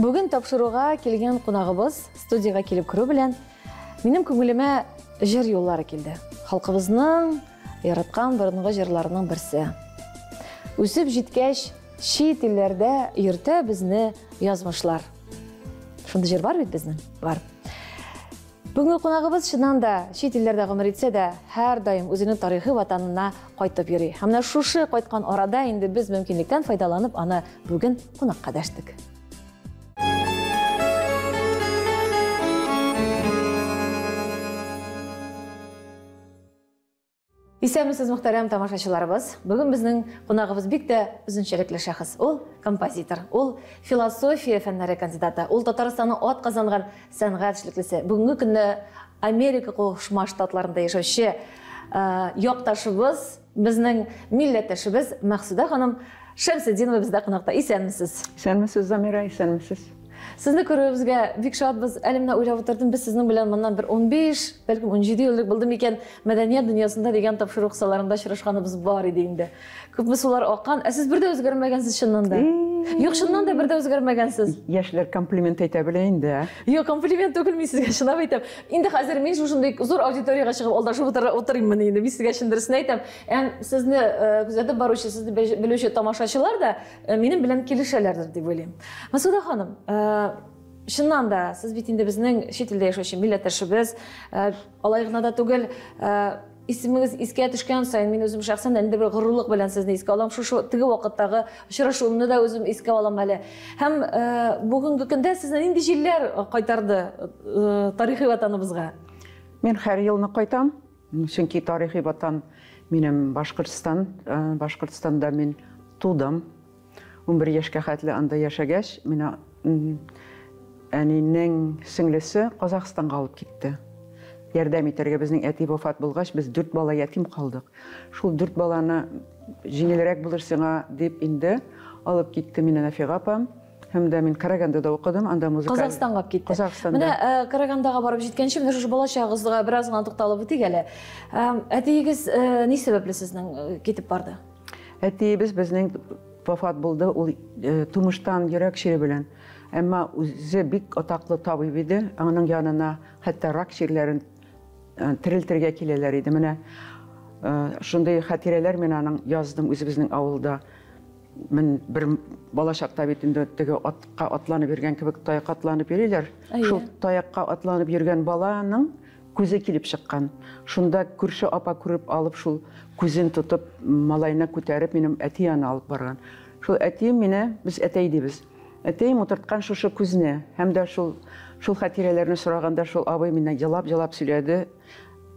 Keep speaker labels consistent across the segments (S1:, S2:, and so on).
S1: Бүген тапшыруга килгән кунагыбыз студиягә килеп керү белән минем күңелемә җыр юллары килде. Халкыбызның яраткан борынгы җырларының берсе. Үсеп җиткәч, чит илләрдә йөртә безне язмышлар. Шундый җыр бар бит безнең? Бар. Бүгенге кунагыбыз чыннан да чит илләрдә гомер итсә дә, һәрдаим үзенең тарихи ватанына кайтып йөри. Һәм менә шушы кайткан арада инде без мөмкинлектән файдаланып аны бүген кунакка дәштек. Исәнмесез, мөхтәрәм тамашачыларыбыз. Бүген безнең кунагыбыз бик тә үзенчәлекле шәхес. Ул композитор, ул философия фәннәре кандидаты, ул Татарстанның ат казанган сәнгать эшлеклесе. Бүгенге көндә Америка Кушма Штатларында яшәүче якташыбыз, безнең милләттәшебез Мәхсүдә ханым Шәмсетдинова бездә кунакта. Исәнмесез.
S2: Исәнмесез, Замира, исәнмесез.
S1: Сезне күрүебезгә бик шатбыз. Әле менә уйлап утырдым, без сезнең белән моннан бер 15, бәлкем 17 ел элек булды микән, Мәдәният дөньясында дигән тапшыру кысаларында очрашканыбыз бар иде инде. Күпме сулар аккан, ә сез бер дә үзгәрмәгәнсез чыннан да. Юк, чыннан да бер дә үзгәрмәгәнсез.
S2: Яшьләр комплимент әйтә белә инде, ә?
S1: Юк, комплимент түгел, мин сезгә чынлап әйтәм. Инде хәзер мин шушындый зур аудиториягә чыгып алдашып утырыйммыни инде, мин сезгә чын дөресен әйтәм. Һәм сезне күзәтеп баручы, сезне белүче тамашачылар да минем белән килешәләрдер дип уйлыйм. Масуда ханым, чыннан да, сез бит инде безнең чит илдә яшәүче милләттәшебез, алай гына да түгел, исемегез искә төшкән саен мин үзем шәхсән инде бер горурлык белән сезне искә алам. Шушы теге вакыттагы очрашуымны да үзем искә алам әле. Һәм бүгенге көндә сезне нинди җилләр кайтарды тарихи ватаныбызга?
S2: Мин һәр елны кайтам. Чөнки тарихи ватан минем Башкортстан. Башкортстанда мин тудым. 11 яшькә хәтле анда яшәгәч, мине әнинең сеңлесе Казахстанга алып китте. Ярдәм итәргә безнең әти вафат булгач, без 4 бала ятим калдык. Шул 4 баланы җиңелрәк булыр сиңа дип инде алып китте мине Нәфига апам. Һәм дә мин Карагандада укыдым, анда музыкаль.
S1: Казахстанга алып китте.
S2: Казахстанда.
S1: Менә Карагандага барып җиткәнче, менә шушы бала чагыгызга бераз гына тукталып үтик әле. Әтиегез ни сәбәпле сезнең китеп барды?
S2: Әтиебез безнең вафат булды, ул тумыштан йөрәк чире белән. Әмма үзе бик атаклы табиб иде. Аның янына хәтта рак чирләрен терелтергә киләләр иде. Менә шундый хатирәләр мин аның яздым үзебезнең авылда. Мин бер бала чакта бит инде теге атка атланып йөргән кебек таякка атланып йөриләр. Шул таякка атланып йөргән баланың күзе килеп чыккан. Шунда күрше апа күреп алып, шул күзен тотып, малайны күтәреп, минем әти янына алып барган. Шул әтием мине, без әтәй дибез. Әтәем утырткан шушы күзне һәм дә шул шул хатирәләрне сораганда шул абый миннән елап-елап сөйләде.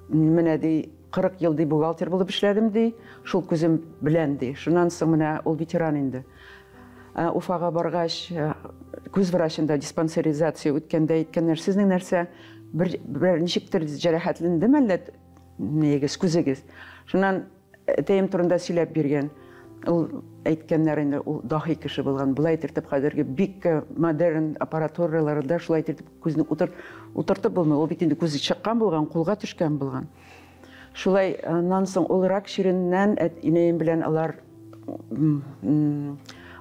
S2: Менә ди, 40 ел ди бухгалтер булып эшләдем ди, шул күзем белән ди. Шуннан соң менә ул ветеран инде. Уфага баргач, күз врачында диспансеризация үткәндә әйткәннәр, сезнең нәрсә бер, бер ничектер җәрәхәтләндеме әллә нигез, күзегез? Шуннан әтәем турында сөйләп биргән. Ул әйткәннәр инде, ул даһи кеше булган. Болай итеп хәзерге бик модерн аппаратураларда шулай итеп күзне утыртып булмый. Ул бит инде күзе чыккан булган, кулга төшкән булган. Шулай, аннан соң ул рак чиреннән инәем белән алар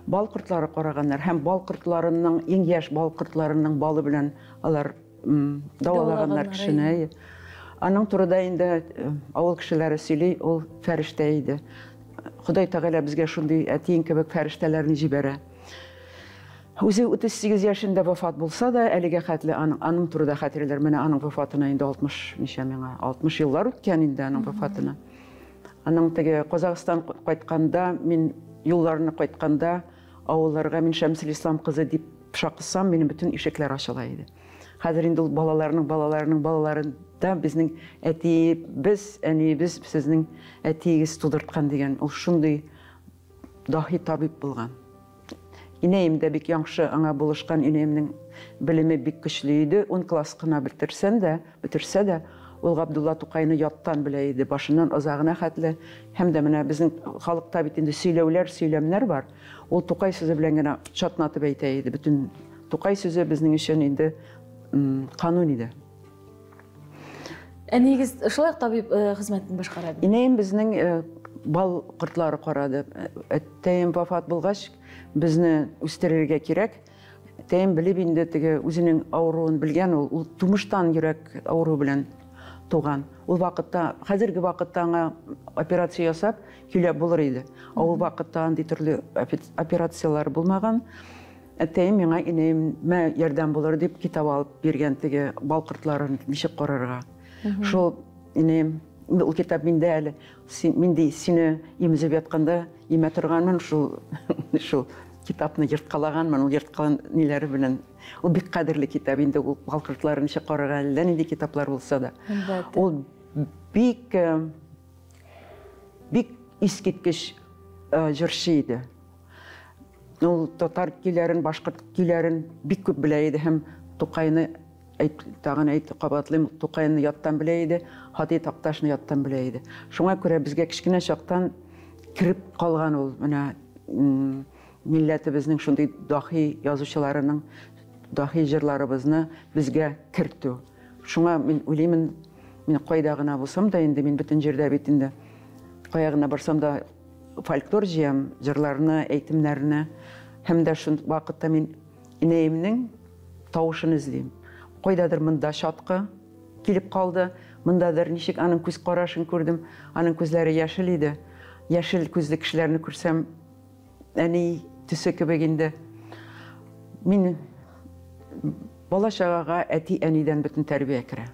S2: бал кортлары караганнар һәм бал кортларының, иң яшь бал кортларының балы белән алар дәвалаганнар кешене. Аның турында инде авыл кешеләре сөйли, ул фәрештә иде. Ходай Тәгалә безгә шундый әтиең кебек фәрештәләрне җибәрә. Үзе 38 яшендә вафат булса да, әлегә хәтле аның турында хатирәләр, менә аның вафатына инде 60 ничә миңа, 60 еллар үткән инде аның вафатына. Аның теге Казахстан кайтканда, мин юлларны кайтканда, авылларга мин Шәмселислам кызы дип шакысам, минем бөтен ишекләр ачыла иде. Хәзер инде ул балаларның, балаларының балаларында безнең әтиебез, әниебез сезнең әтиегез тудырткан дигән, ул шундый даһи табиб булган. Инәем дә бик яхшы аңа булышкан, инәемнең белеме бик көчле иде. 10 класс кына бетерсә дә, ул Габдулла Тукайны яттан белә иде, башыннан азагына хәтле. Һәм дә менә безнең халыкта бит инде сөйләүләр, сөйләмнәр бар. Ул Тукай сүзе белән генә чатнатып әйтә иде. Бөтен Тукай сүзе безнең өчен инде канун иде.
S1: Әниегез шулай ук табиб хезмәтен башкара иде?
S2: Инәем безнең бал кортлары карады. Әтәем вафат булгач, безне үстерергә кирәк. Әтәем белеп инде теге үзенең авыруын белгән ул, ул тумыштан йөрәк авыруы белән туган. Ул вакытта, хәзерге вакытта аңа операция ясап, көйләп булыр иде. Ә ул вакытта андый төрле операцияләр булмаган. Әтәем миңа инәемә ярдәм булыр дип китап алып биргән теге бал кортларын ничек карарга. Шул инәем, ул китап миндә әле. Син, мин ди, сине имезеп ятканда имә торганмын, шул шул китапны ерткалаганмын, ул ерткан ниләре белән. Ул бик кадерле китап инде, ул бал кортларын ничек карарга әллә нинди китаплар булса да. Ул бик бик искиткеч җырчы иде. Ул татар көйләрен, башкорт көйләрен бик күп белә иде һәм Тукайны әйт, тагын әйт, кабатлыйм, Тукайны яттан белә иде, Һади Такташны яттан белә иде. Шуңа күрә безгә кечкенә чактан кереп калган ул менә милләтебезнең шундый дахи язучыларының дахи җырларыбызны безгә кертү. Шуңа мин уйлыймын, мин кайда гына булсам да инде, мин бөтен җирдә бит инде, кая гына барсам да фольклор җыям, җырларны, әйтемнәрне. Һәм дә шул вакытта мин инәемнең тавышын эзлим. Кайдадыр монда чаткы килеп калды, мондадыр ничек аның күз карашын күрдем. Аның күзләре яшел иде. Яшел күзле кешеләрне күрсәм, әни төсе кебек инде. Мин бала-чагага әти-әнидән бөтен тәрбия керә.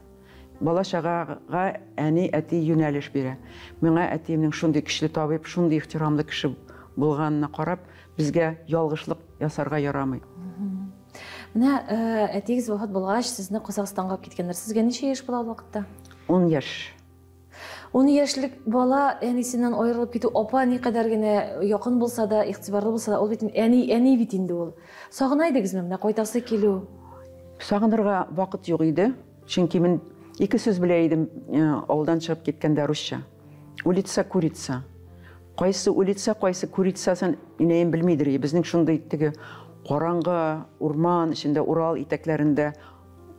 S2: Бала-чагага әни, әти юнәлеш бирә. Миңа әтиемнең шундый көчле табиб, шундый ихтирамлы кеше булганына карап, безгә ялгышлык ясарга ярамый.
S1: Менә әтиегез вафат булгач, сезне Казахстанга алып киткәннәр. Сезгә ничә яшь була ул вакытта?
S2: 10 яшь.
S1: 10 яшьлек бала әнисеннән аерылып китү, апа никадәр генә якын булса да, игътибарлы булса да, ул бит әни, әни бит инде ул. Сагына идегезме менә кайтасы килү?
S2: Сагынырга вакыт юк иде. Чөнки мин ике сүз белә идем авылдан чыгып киткәндә русча. Улица, курица. Кайсы улица, кайсы курицасын инәем белмидер. Безнең шундый теге караңгы урман эчендә, Урал итәкләрендә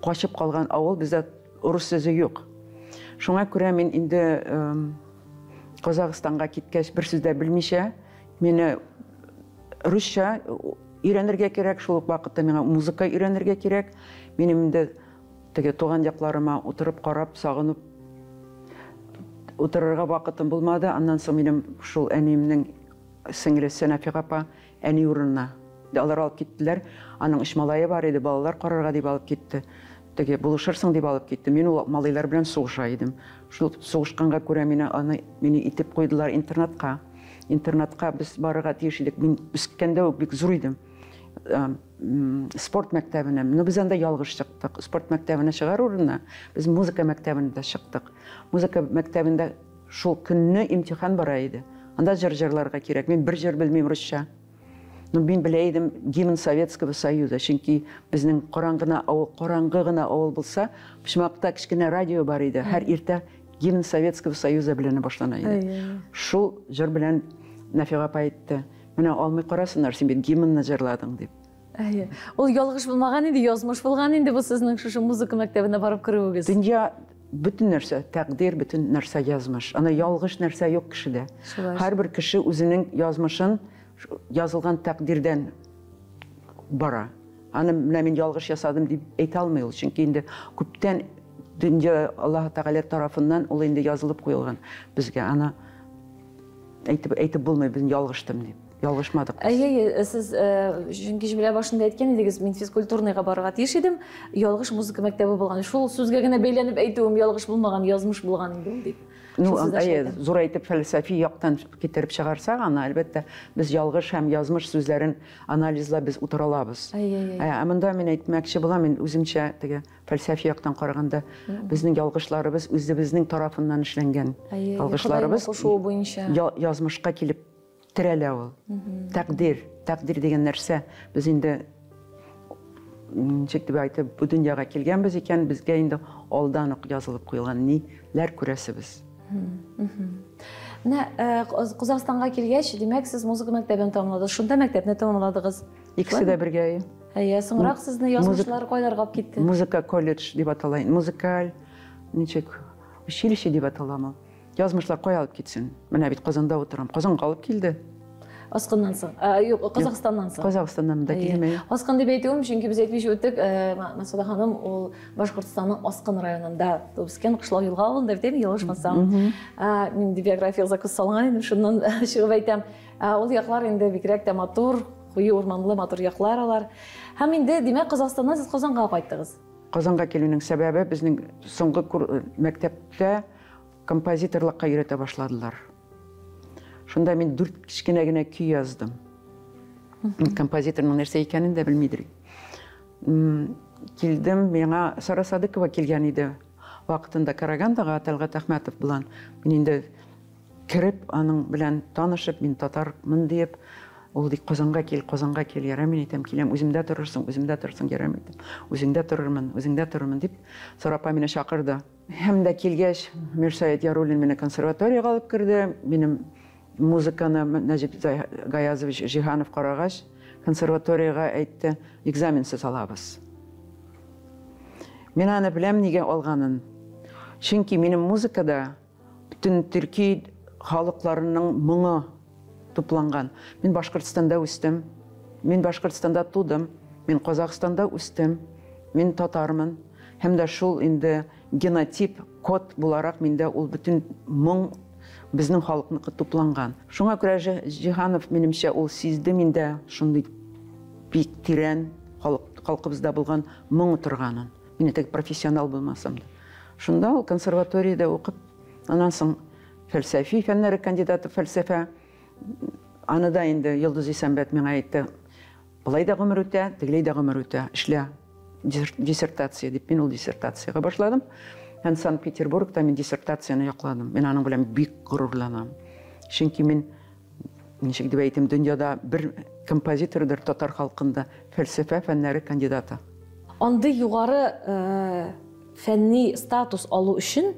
S2: качып калган авыл, бездә рус сүзе юк. Шуңа күрә мин инде Казахстанга киткәч, бер сүз дә белмичә, мине русча өйрәнергә кирәк, шул ук вакытта миңа музыка өйрәнергә кирәк. Минем инде теге туган якларыма утырып карап, сагынып утырырга вакытым булмады. Аннан соң минем шул әниемнең сеңлесе Нәфига апа әни урынына алар алып киттеләр. Аның өч малае бар иде, балалар карарга дип алып китте. Теге булышырсың дип алып китте. Мин ул малайлар белән сугыша идем. Шул сугышканга күрә мине аны мине итеп куйдылар интернатка. Интернатка без барырга тиеш идек. Мин үскәндә үк бик зур идем. Спорт мәктәбенә. Но без анда ялгыш чыктык. Спорт мәктәбенә чыгар урынына без музыка мәктәбенә дә чыктык. Музыка мәктәбендә шул көнне имтихан бара иде. Анда җыр җырларга кирәк. Мин бер җыр белмим русча. Но мин белә идем гимн Советского Союза, чөнки безнең караңгы авыл, караңгы гына авыл булса, почмакта кечкенә радио бар иде. Һәр иртә гимн Советского Союза белән башлана иде. Шул җыр белән Нәфига апа әйтте: "Менә алмый карасыннар, син бит гимнны җырладың" дип.
S1: Әйе. Ул ялгыш булмаган инде, язмыш булган инде бу сезнең шушы музыка мәктәбенә барып керүегез.
S2: Дөнья бөтен нәрсә тәкъдир, бөтен нәрсә язмыш. Ана ялгыш нәрсә юк кешедә. Һәрбер кеше үзенең язмышын язылган тәкъдирдән бара. Аны менә мин ялгыш ясадым дип әйтә алмый ул, чөнки инде күптән дөнья Аллаһ Тәгалә тарафыннан ул инде язылып куелган безгә. Аны әйтеп әйтеп булмый, без ялгыштым дип. Ялгышмадык.
S1: Әйе, сез чөнки җөмлә башында әйткән идегез, мин физкультурныйга барырга тиеш идем, ялгыш музыка мәктәбе булган. Шул сүзгә генә бәйләнеп әйтүем ялгыш булмаган, язмыш булган инде ул дип.
S2: Ну, әйе, зур әйтеп фәлсәфи яктан китереп чыгарсак, аны әлбәттә без ялгыш һәм язмыш сүзләрен анализлап без утыра алабыз. Ә монда мин әйтмәкче булам, мин үземчә теге фәлсәфи яктан караганда безнең ялгышларыбыз үзебезнең тарафыннан эшләнгән.
S1: Ялгышларыбыз кушуы буенча
S2: язмышка килеп терәлә ул. Тәкъдир, тәкъдир дигән нәрсә без инде ничек дип әйтеп, бу дөньяга килгәнбез икән, безгә инде алдан ук язылып куелган ниләр күрәсебез.
S1: Менә Казахстанга килгәч, димәк, сез музыка мәктәбен тәмамладыгыз. Шунда мәктәпне тәмамладыгыз.
S2: Икесе дә бергә.
S1: Әйе, соңрак сезне язмышлар кайларга алып китте?
S2: Музыка колледж дип атала. Музыкаль ничек училище дип аталамы? Язмышлар кая алып китсен? Менә бит Казанда утырам. Казанга алып килде.
S1: Аскыннан соң. Юк, Казахстаннан соң.
S2: Казахстаннан да килдем.
S1: Аскын дип әйтүем, чөнки без әйтмичә үттек, Мәсуда ханым ул Башкортстанның Аскын районында туып үскән, Кышлау Елга авылында бит, әйме, ялгышмасам. Мин инде биографиягызга күз салган идем, шуннан чыгып әйтәм. Ул яклар инде бигрәк тә матур, куе урманлы матур яклар алар. Һәм инде, димәк, Казахстаннан сез Казанга кайттыгыз.
S2: Казанга килүнең сәбәбе безнең соңгы мәктәптә композиторлыкка өйрәтә башладылар. Шунда мин 4 кечкенә генә көй яздым. Композиторның нәрсә икәнен дә белмидер. Килдем, миңа Сара Садыкова килгән иде. Вакытында Карагандага Тәлгать Әхмәтов белән. Мин инде кереп, аның белән танышып, мин татармын диеп, ул ди, Казанга кил, Казанга кил, ярар, мин әйтәм, киләм, үземдә торырсың, үземдә торырсың, ярар, мин әйтәм, үзеңдә торырмын, үзеңдә торырмын дип, Сара апа мине чакырды. Һәм дә килгәч, Мирсәет Яруллин мине консерваториягә алып керде. Минем музыканы Нәҗип Гаязович Җиһанов карагач, консерваториягә әйтте, экзаменсыз алабыз. Мин аны беләм нигә алганын. Чөнки минем музыкада бөтен төрки халыкларының моңы тупланган. Мин Башкортстанда үстем. Мин Башкортстанда тудым. Мин Казахстанда үстем. Мин татармын. Һәм дә шул инде генотип, код буларак миндә ул бөтен моң безнең халыкныкы тупланган. Шуңа күрә Җиһанов минемчә ул сизде миндә шундый бик тирән халкыбызда булган моң утырганын. Мин теге профессионал булмасам да. Шунда ул консерваториядә укып, аннан соң фәлсәфи фәннәре кандидаты фәлсәфә. Аны да инде Йолдыз Исәнбәт миңа әйтте. Былай да гомер үтә, тегеләй дә гомер үтә. Эшлә диссертация дип мин ул диссертациягә башладым. Һәм Санкт-Петербургта мин диссертацияне якладым. Мин аның белән бик горурланам. Чөнки мин, ничек дип әйтим, дөньяда бер композитордыр татар халкында фәлсәфә фәннәре кандидаты.
S1: Андый югары фәнни статус алу өчен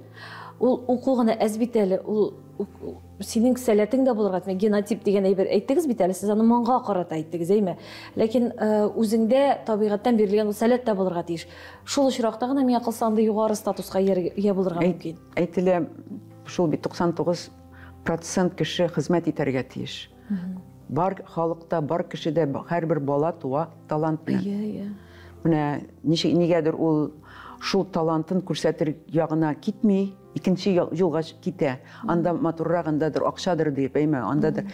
S1: ул уку гына әз бит әле, ул синең сәләтең дә булырга тиеш. Генотип дигән әйбер әйттегез бит әле, сез аны моңга карата әйттегез, әйме? Ләкин үзеңдә табигатьтән бирелгән ул сәләт тә булырга тиеш. Шул очракта гына миңа калса андый югары статуска ия булырга мөмкин.
S2: Әйтелә, шул бит 99% кеше хезмәт итәргә тиеш. Бар халыкта, бар кешедә һәрбер бала туа талант белән. Менә ничек нигәдер ул шул талантын күрсәтер ягына китми, икенче юлга китә. Анда матуррак, андадыр, акчадыр дип, әйме, андадыр.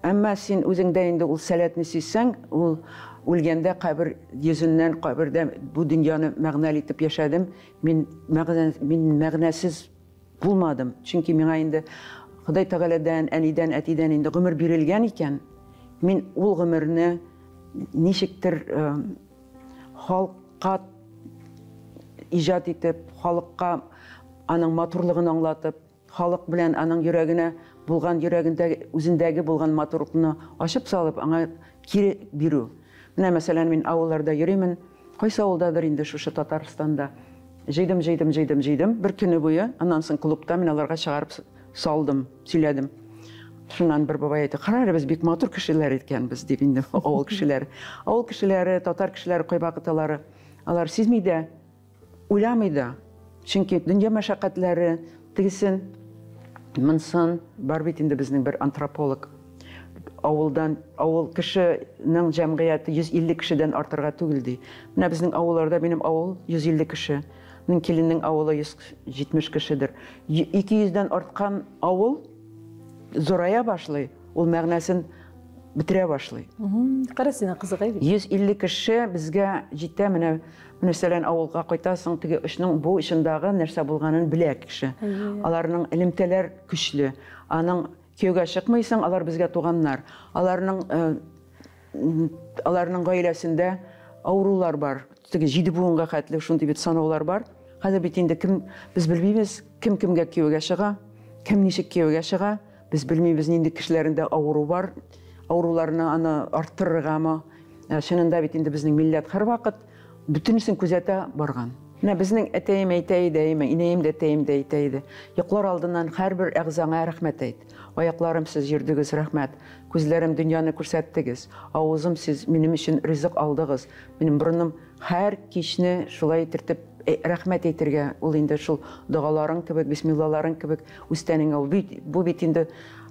S2: Әмма син үзеңдә инде ул сәләтне сизсәң, ул үлгәндә кабер йөзеннән кабердә бу дөньяны мәгънәле итеп яшәдем. Мин мәгънәсез булмадым. Чөнки миңа инде Ходай Тәгаләдән, әнидән, әтидән инде гомер бирелгән икән, мин ул гомерне ничектер халыкка иҗат итеп, халыкка аның матурлыгын аңлатып, халык белән аның йөрәгенә булган йөрәгендә үзендәге булган матурлыкны ачып салып, аңа кире бирү. Менә мәсәлән, мин авылларда йөримен. Кайсы авылдадыр инде шушы Татарстанда. Җыйдым, җыйдым, җыйдым, җыйдым. Бер көне буе, аннан соң клубта мин аларга чыгарып салдым, сөйләдем. Шуннан бер бабай әйтте, кара әле, без бик матур кешеләр икәнбез, дип инде авыл кешеләре. Авыл кешеләре, татар кешеләре кайвакыт алары, алар сизми дә, уйламый да. Чөнки дөнья мәшәкатьләре, тегесен, монсын, бар бит инде безнең бер антрополог. Авылдан, авыл кешенең җәмгыяте 150 кешедән артырга түгел ди. Менә безнең авылларда минем авыл 150 кеше. Минем киленнең авылы 170 кешедер. 200дән арткан авыл зурая башлый, ул мәгънәсен бетерә башлый.
S1: Кара сине кызык әйбит.
S2: 150 кеше безгә җитә, менә мәсәлән, авылга кайтасың, теге очның бу очындагы нәрсә булганын белә кеше. Аларның элемтәләр көчле. Аның кияүгә чыкмыйсың, алар безгә туганнар. Аларның гаиләсендә авырулар бар. Теге 7 буынга хәтле шундый бит санаулар бар. Хәзер бит инде кем, без белмибез, кем кемгә кияүгә чыга, кем ничек кияүгә чыга. Без белмибез, нинди кешеләрендә авыру бар. Авыруларны аны арттырыргамы? Чынында бит инде безнең милләт һәрвакыт бөтенесен күзәтә барган. Менә безнең әтәем әйтә иде, әйме, инәем дә әтәем дә әйтә иде. Йоклар алдыннан һәрбер әгъзаңа рәхмәт әйт. Аякларым сез йөрдегез, рәхмәт. Күзләрем дөньяны күрсәттегез. Авызым сез минем өчен ризык алдыгыз. Минем борыным һәр кичне шулай итертеп Рәхмәт әйтергә, ул инде шул догаларың кебек, бисмиллаларың кебек үз тәнеңә. Ул бит, бу бит инде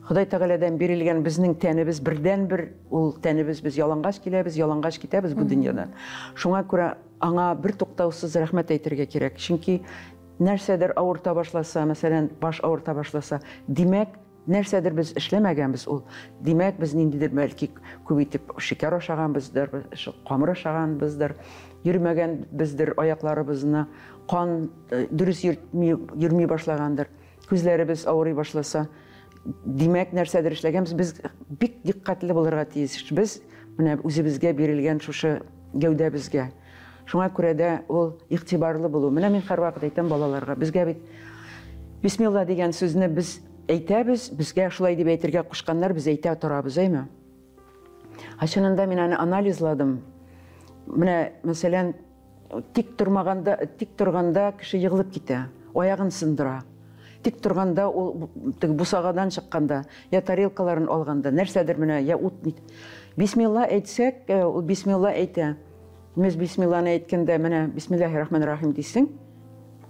S2: Ходай Тәгаләдән бирелгән безнең тәнебез, бердәнбер ул тәнебез, без ялангач киләбез, ялангач китәбез бу дөньядан. Шуңа күрә аңа бер туктаусыз рәхмәт әйтергә кирәк. Чөнки нәрсәдер авырта башласа, мәсәлән, баш авырта башласа, димәк, нәрсәдер без эшләмәгәнбез ул. Димәк, без ниндидер бәлки күп итеп шикәр ашаганбыздыр, камыр ашаганбыздыр, йөрмәгәнбездер, аякларыбызны кан дөрес йөрми башлагандыр, күзләребез авырый башласа, димәк, нәрсәдер эшләгәнбез. Без бик дикъкатьле булырга тиеш. Без менә үзебезгә бирелгән шушы гәүдәбезгә. Шуңа күрә дә ул игътибарлы булу. Менә мин һәрвакыт әйтәм балаларга, безгә бит бисмилла дигән сүзне без әйтәбез, безгә шулай дип әйтергә кушканнар, без әйтә торабыз, әйме? Ә чынында мин аны анализладым. Менә, мәсәлән, тик тормаганда, тик торганда кеше егылып китә, аягын сындыра. Тик торганда ул теге бусагадан чыкканда, я тарелкаларын алганда, нәрсәдер менә, я ут. Бисмилла әйтсәк, ул бисмилла әйтә. Без бисмилланы әйткәндә, менә бисмиллаһи рахмани рахим дисең.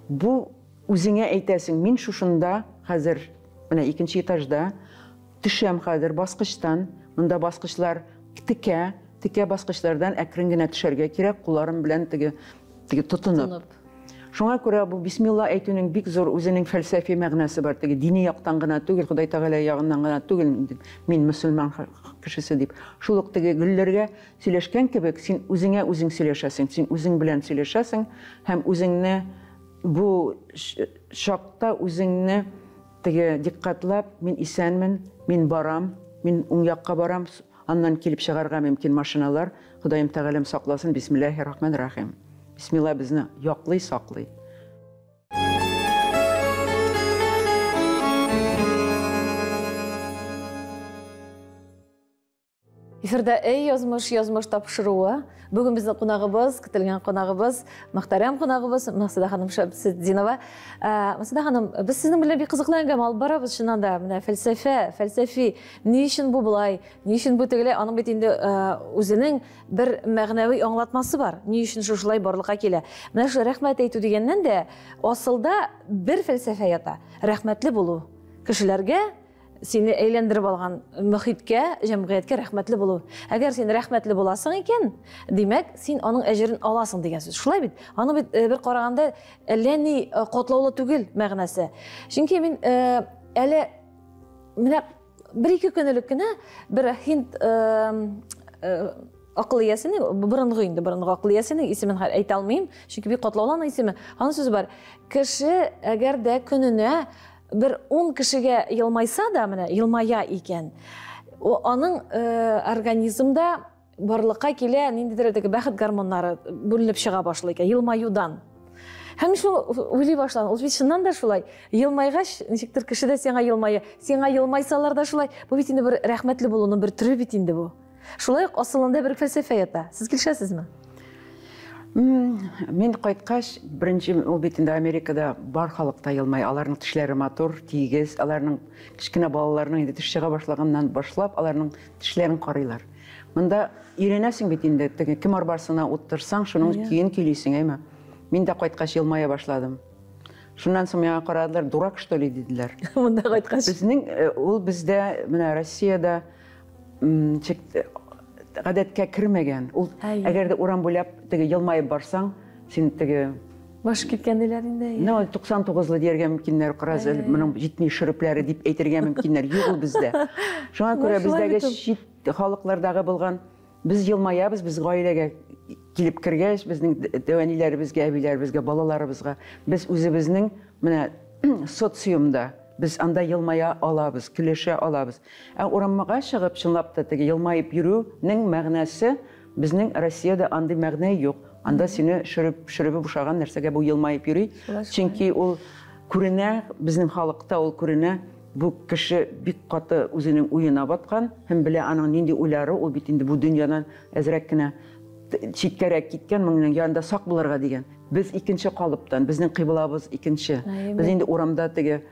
S2: Бу үзеңә әйтәсең, мин шушында хәзер, менә икенче этажда төшәм хәзер баскычтан. Монда баскычлар текә, текә баскычлардан әкрен генә төшәргә кирәк, кулларым белән теге теге тотынып. Шуңа күрә бу бисмилла әйтүнең бик зур үзенең фәлсәфи мәгънәсе бар. Теге дини яктан гына түгел, Ходай Тәгалә ягыннан гына түгел, мин мөселман кешесе дип. Шул ук теге гөлләргә сөйләшкән кебек, син үзеңә үзең сөйләшәсең, син үзең белән сөйләшәсең һәм үзеңне бу чакта үзеңне теге дикъкатлап, мин исәнмен, мин барам, мин уң якка барам, аннан килеп чыгарга мөмкин машиналар, Ходаем Тәгаләм сакласын, бисмиллаһи рахмани рахим. Бисмилла безне яклый, саклый.
S1: Эфирда Эй язмыш, язмыш тапшыруы. Бүген безнең кунагыбыз, көтелгән кунагыбыз, мөхтәрәм кунагыбыз Мәсуда ханым Шәмсетдинова. Мәсуда ханым, без сезнең белән бик кызыклы әңгәмә алып барабыз, чыннан да, менә фәлсәфә, фәлсәфи, ни өчен бу болай, ни өчен бу тегеләй, аның бит инде үзенең бер мәгънәви аңлатмасы бар, ни өчен шушылай барлыкка килә. Менә шул рәхмәт әйтү дигәннән дә асылда бер фәлсәфә ята. Рәхмәтле булу. Кешеләргә, сине әйләндереп алган мөхиткә, җәмгыятькә рәхмәтле булу. Әгәр син рәхмәтле буласың икән, димәк, син аның әҗерен аласың дигән сүз. Шулай бит? Аның бит бер караганда әллә ни катлаулы түгел мәгънәсе. Чөнки мин әле менә бер-ике көн элек кенә бер һинд акыл иясенең, борынгы инде, борынгы акыл иясенең исемен хәзер әйтә алмыйм, чөнки бик катлаулы аның исеме. Аның сүзе бар. Кеше әгәр дә көненә бер 10 кешегә елмайса да, менә елмая икән, аның организмда барлыкка килә ниндидер теге бәхет гормоннары бүленеп чыга башлый икән елмаюдан. Һәм шул уйлый башладым, ул бит чыннан да шулай. Елмайгач, ничектер кеше дә сиңа елмая, сиңа елмайсалар да шулай. Бу бит инде бер рәхмәтле булуның бер төре бит инде бу. Шулай ук асылында бер фәлсәфә ята. Сез килешәсезме?
S2: Мин кайткач, беренче ул бит инде Америкада бар халык та елмая. Аларның тешләре матур, тигез, аларның кечкенә балаларның инде теш чыга башлаганнан башлап, аларның тешләрен карыйлар. Монда өйрәнәсең бит инде, теге кем арбасына утырсаң, шуның көен көйлисең, әйме? Мин дә кайткач елмая башладым. Шуннан соң миңа карадылар, дурак что ли, диделәр.
S1: Монда кайткач.
S2: Безнең ул бездә, менә Россиядә гадәткә кермәгән. Ул әгәр дә урам буйлап теге елмаеп барсаң, син теге
S1: баш киткән диләр инде.
S2: Ну, 99-лы дияргә мөмкиннәр, караз әле моның җитми шөрепләре дип әйтергә мөмкиннәр. Юк ул бездә. Шуңа күрә бездәге чит халыклардагы булган без елмаябыз, без гаиләгә килеп кергәч, безнең дәвәниләребезгә, әбиләребезгә, балаларыбызга, без үзебезнең менә социумда без анда елмая алабыз, көлешә алабыз. Ә урамга чыгып, чынлап та теге елмаеп йөрүнең мәгънәсе безнең Россиядә андый мәгънә юк. Анда сине шөреп, шөребе бушаган нәрсәгә бу елмаеп йөри. Чөнки ул күренә, безнең халыкта ул күренә, бу кеше бик каты үзенең уена баткан һәм белә аның нинди уйлары, ул бит инде бу дөньядан әзрәк кенә читкәрәк киткән, моның янында сак булырга дигән. Без икенче калыптан, безнең кыйблабыз икенче. Без инде урамда теге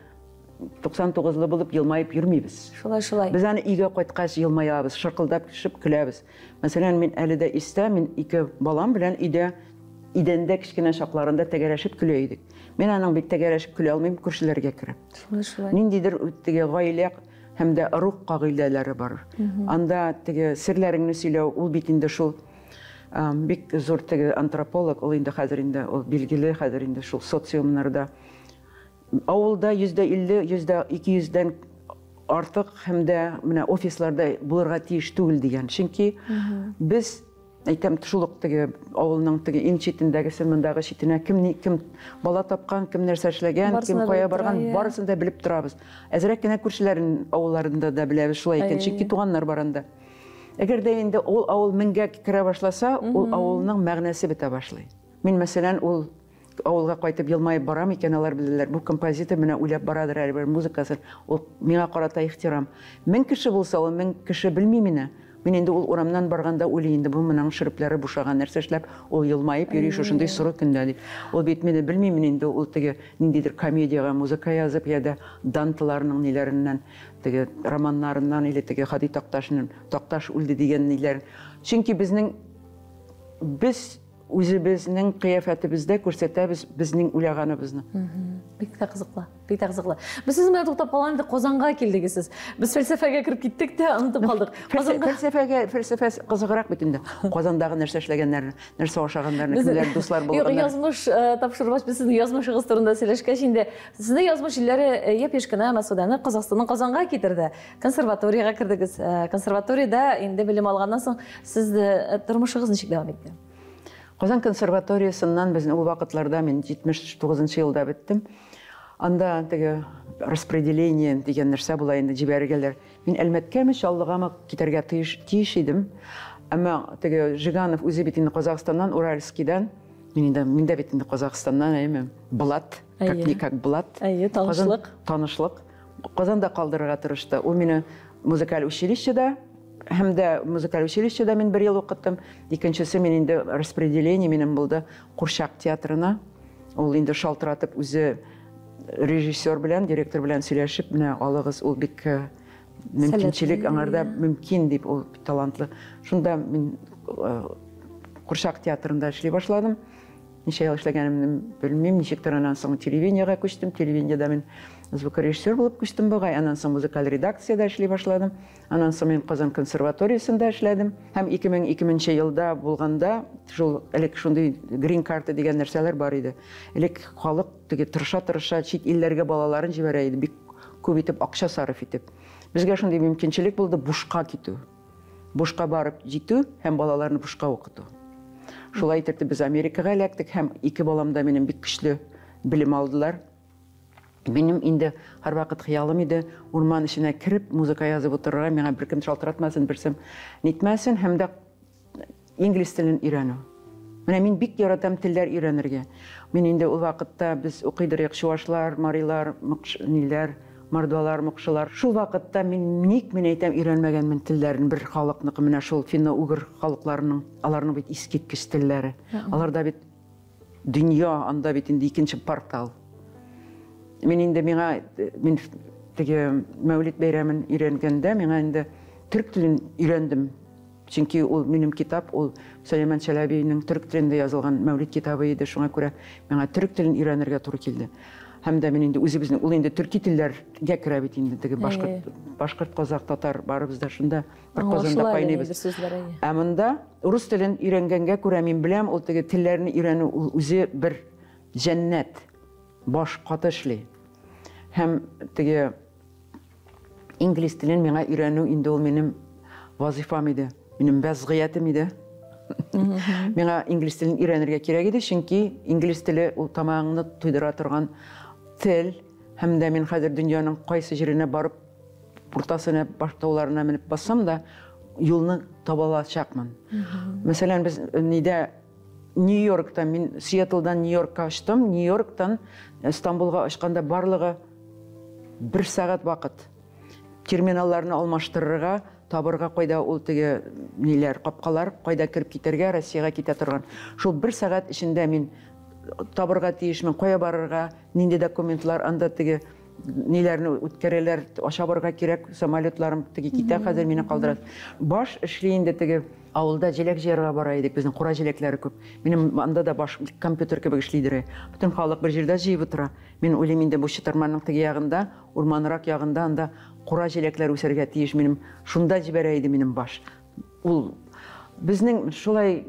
S2: 99-лы булып елмаеп йөрмибез.
S1: Шулай, шулай.
S2: Без аны өйгә кайткач елмаябыз, шыркылдап төшеп көләбез. Мәсәлән, мин әле дә истә, мин ике балам белән өйдә идәндә кечкенә чакларында тәгәрәшеп көлә идек. Мин аның бит тәгәрәшеп көлә алмыйм, күршеләргә кереп.
S1: Шулай.
S2: Ниндидер теге гаилә һәм дә ыруг кагыйдәләре бар. Анда теге серләреңне сөйләү, ул бит инде шул бик зур теге антрополог, ул инде хәзер инде ул билгеле, хәзер инде шул социумнарда. Авылда 50%, 200-дән артык һәм дә менә офисларда булырга тиеш түгел дигән. Чөнки без әйтәм, шул ук теге авылның теге иң читендәгесе, мондагы читенә кем ни, кем бала тапкан, кем нәрсә эшләгән, кем кая барган, барысын да белеп торабыз. Әзрәк кенә күршеләрен авылларында да беләбез шулай икән, чөнки туганнар бар анда. Әгәр дә инде ул авыл меңгә керә башласа, ул авылның мәгънәсе бетә башлый. Мин, мәсәлән, ул авылга кайтып елмаеп барам икән, алар беләләр, бу композитор менә уйлап барадыр әле бер музыкасын, ул миңа карата ихтирам. 1000 кеше булса, ул 1000 кеше белми мине. Мин инде ул урамнан барганда уйлыйм инде, бу моның шөрепләре бушаган, нәрсә эшләп, ул елмаеп йөри шушындый соры көндә дип. Ул бит мине белми, мин инде ул теге ниндидер комедиягә музыка язып, я да Дантеларның ниләреннән, теге романнарыннан или теге Һади Такташның Такташ үлде дигән ниләр. Чөнки без үзебезнең кыяфәтебездә күрсәтәбез безнең уйлаганыбызны.
S1: Бик тә кызыклы, бик тә кызыклы. Без сезнең белән туктап калган идек, Казанга килдегез сез. Без фәлсәфәгә кереп киттек тә, онытып калдык. Казанга
S2: фәлсәфәгә, фәлсәфә кызыграк бит инде. Казандагы нәрсә эшләгәннәрне, нәрсә ашаганнарны, кемнәр дуслар булганнар.
S1: Юк, язмыш тапшыргач, без сезнең язмышыгыз турында сөйләшкәч инде, сезнең язмыш җилләре япь-яшь кенә Мәсүдәне Казахстаннан Казанга китерде. Консерваториягә кердегез. Консерваториядә инде белем алганнан соң сез тормышыгыз ничек дәвам итте?
S2: Казан консерваториясеннән без ул вакытларда мин 79 елда беттем. Анда теге распределение дигән нәрсә була инде, җибәргәләр. Мин Әлмәткәме, Чаллыгамы китәргә тиеш идем. Әмма теге Жиганов үзе бит инде Казахстаннан, Уральскийдан. Мин инде, мин дә бит инде Казахстаннан, әйеме? Блат, как никак блат.
S1: Әйе, танышлык.
S2: Танышлык. Казанда калдырырга тырышты. Ул мине музыкаль училищеда, һәм дә музыкаль училищеда мин бер ел укыттым. Икенчесе мин инде распределение минем булды Курчак театрына. Ул инде шалтыратып үзе режиссер белән, директор белән сөйләшеп, менә алыгыз, ул бик мөмкинчелек, аңарда мөмкин дип, ул талантлы. Шунда мин Курчак театрында эшли башладым. Ничә ел эшләгәнемне белмим, ничектер аннан соң телевидениегә күчтем. Телевидениедә мин звукорежиссер булып күчтем бугай. Аннан соң музыкаль редакциядә эшли башладым. Аннан соң мин Казан консерваториясендә эшләдем. Һәм 2002 елда булганда, шул элек шундый грин карта дигән нәрсәләр бар иде. Элек халык теге тырыша-тырыша чит илләргә балаларын җибәрә иде, бик күп итеп акча сарыф итеп. Безгә шундый мөмкинчелек булды бушка китү. Бушка барып җитү һәм балаларны бушка укыту. Шулай итеп без Америкага эләктек һәм ике балам да минем бик көчле белем алдылар. Минем инде һәрвакыт хыялым иде урман эченә кереп музыка язып утырырга, миңа беркем шалтыратмасын, берсем нитмәсен һәм дә инглиз телен өйрәнү. Менә мин бик яратам телләр өйрәнергә. Мин инде ул вакытта без укыйдырык чуашлар, марилар, ниләр, мордвалар, мокшылар. Шул вакытта мин ник мин әйтәм өйрәнмәгәнмен телләрен бер халыкныкы, менә шул финно-угр халыкларының, аларның бит искиткеч телләре. Аларда бит дөнья, анда бит инде икенче портал. Мин инде миңа, мин теге Мәүлид бәйрәмен өйрәнгәндә, миңа инде төрк телен өйрәндем. Чөнки ул минем китап, ул Сөләйман Чәләбинең төрк телендә язылган Мәүлид китабы иде, шуңа күрә миңа төрк телен өйрәнергә туры килде. Һәм дә мин инде үзебезнең, ул инде төрки телләргә керә бит инде, теге башкорт, башкорт, казак, татар барыбыз да шунда бер казанда кайныйбыз. Ә монда рус телен өйрәнгәнгә күрә мин беләм, ул теге телләрне өйрәнү ул үзе бер җәннәт, баш каты эшли. Һәм теге инглиз телен миңа өйрәнү инде ул минем вазифам иде, минем вәзгыятем иде. Миңа инглиз телен өйрәнергә кирәк иде, чөнки инглиз теле ул тамагыңны туйдыра торган тел. Һәм дә мин хәзер дөньяның кайсы җиренә барып, уртасына, баш тауларына менеп бассам да, юлны таба алачакмын. Мәсәлән, без нидә Нью-Йоркта, мин Сиэтлдан Нью-Йоркка очтым, Нью-Йорктан Стамбулга очканда барлыгы 1 сәгать вакыт. Терминалларны алмаштырырга, табырга кайда ул теге ниләр, капкалар, кайда кереп китәргә, Россиягә китә торган. Шул 1 сәгать эчендә мин табырга тиешмен, кая барырга, нинди документлар, анда теге Ниләрне үткәрәләр, аша барырга кирәк, самолетларым теге китә, хәзер мине калдыра. Баш эшли инде теге авылда җиләк җыярга бара идек, безнең кура җиләкләре күп. Минем анда да баш компьютер кебек эшлидер. Бөтен халык бер җирдә җыеп утыра. Мин уйлыйм инде бу чытырманның теге ягында, урманрак ягында анда кура җиләкләр үсәргә тиеш минем. Шунда җибәрә иде минем баш. Ул безнең шулай